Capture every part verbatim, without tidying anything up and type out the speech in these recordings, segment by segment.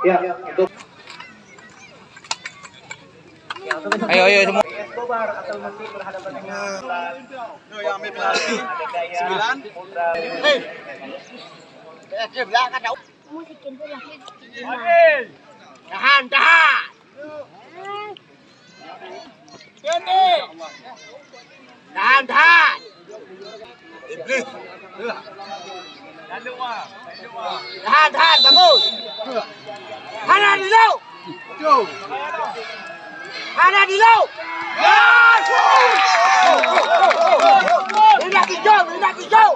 Ya, untuk Ayo, ayo semua. Tahan, tahan. Tahan, tahan. Iblis. Tahan, tahan, bagus. Hana dilok. Hana dilok. Indak kijong, indak kijong.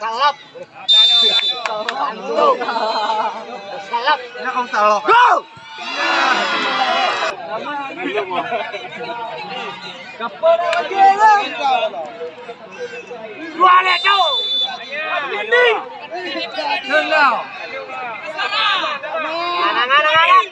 Salap. Salap. Salap. Go! Dua lé tu. Ini. Tenang. Anak-anak.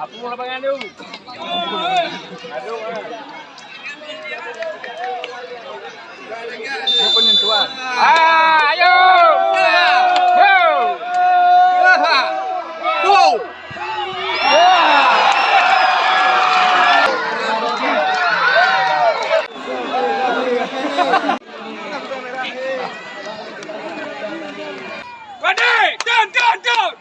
Apa lapangan tu? Aduh. Ini penentuan. Ah, ayo. Go. Go. Ready, turn, turn, turn.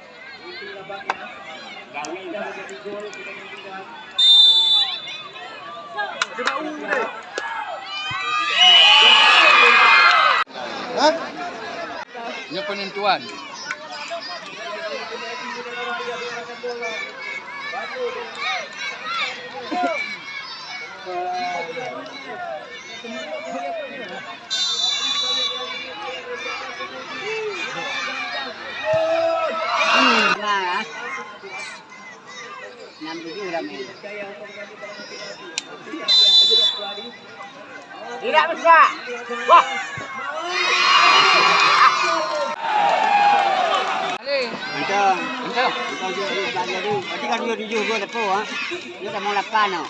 Nyoe penentuan. Nah, enam tujuh ramai. Tidak bisa. Wah. Kencang. Kencang. Berarti kan tujuh tujuh gol tepuk, ha. Dia dah mau lapan, oh.